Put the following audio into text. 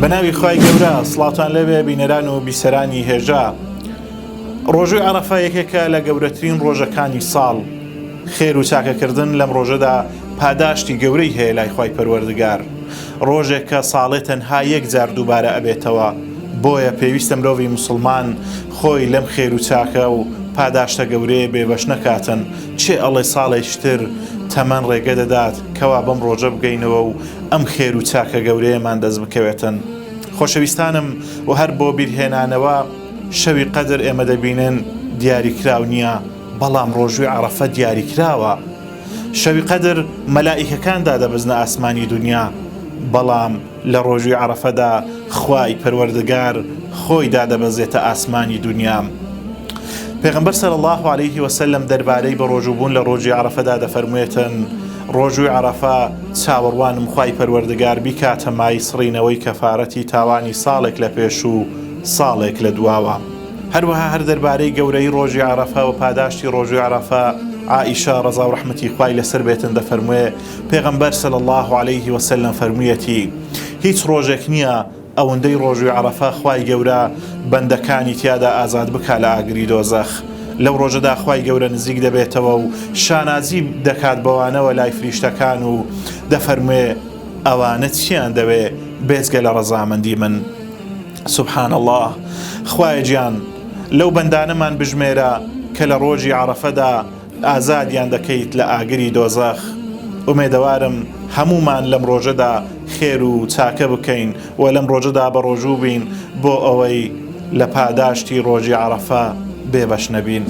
بەناوی خوای گەورە سڵاوتان لێبێ بینەران و بیسەرانی هێژا ڕۆژووی عەرەفە یەکێکە لە گەورەترین ڕۆژەکانی ساڵ خێر و چاکەکردن لەم ڕۆژەدا پاداشتی گەورەی هەیە لای خوای پەروەردگار ڕۆژێک کە ساڵێ تەنها یەک جار دووبارە ئەبێتەوە بۆیە پێویستە مرۆڤی موسڵمان خۆی لەم خێر و چاکە و پاداشتە گەورەیە بێبەش نەکاتن کێ ئەڵێ ساڵێکی تر تەمەن ڕێگە دەدات کەوا بەم ڕۆژە بگەینەوە و ئەم خێر و چاکە گەورەیەمان دەست بکەوێتن خۆشەویستانم و هەر بۆ بیرهێنانەوە شەوی قەدر ئێمە دەبینن دیاریکراو نییە بەڵام ڕۆژوی عەڕەفە دیاریکراوە شەوی قەدر مەلائیکەکان دادەبەزنە ئاسمانی دونیا، بەڵام لە ڕۆژی عەڕەفەدا خوای پەروەردگار خۆی دادەبەزێتە ئاسمانی دونیا. پێغەمبەر صلی اللە علیه وسلم دەربارەی بەڕۆژوو بوون لە ڕۆژی عەڕەفەدا دەفەرموێتن، ڕۆژووی عەڕەفە چاوەڕوانم خوای پەروەردگار بیکاتە مایەی سڕینەوەی کەفارەتی تاوانی ساڵێک لە پێش و ساڵێک لە دواوە. هەروەها هەر دەربارەی گەورەیی ڕۆژی عەرەفە و پاداشتی ڕۆژوی عەرەفە عائیشە ڕەزا و ڕەحمەتی خوای لەسەر بێتن دەفەرموێ پێغەمبەر صلی اللە علیه وسلم فەرموویەتی هیچ ڕۆژێک نییە ئەوەندەی ڕۆژوی عەرەفە خوای گەورە بەندەکانی تیادا ئازاد بکا لە ئاگری دۆزەخ لەو ڕۆژەدا خوای گەورە نزیک دەبێتەوە و شانازی دەکات بەوانەوە لای فریشتەکان و دەفەرموێ ئەوانە چیان دەوێ بێجگە لە ڕەزامەندی من سبحان اللە خوایە گیان لەو بەندانەمان بژمێرە کە لە ڕۆژی عەڕەفەدا ئازادیان دەکەیت لە ئاگری دۆزەخ ئومێدەوارم هەموومان لەم ڕۆژەدا خێر و چاکە بکەین و لەم ڕۆژەدا بەڕۆژوو بین بۆ ئەوەی لە پاداشتی ڕۆژی عەڕەفە بێبەش نەبین.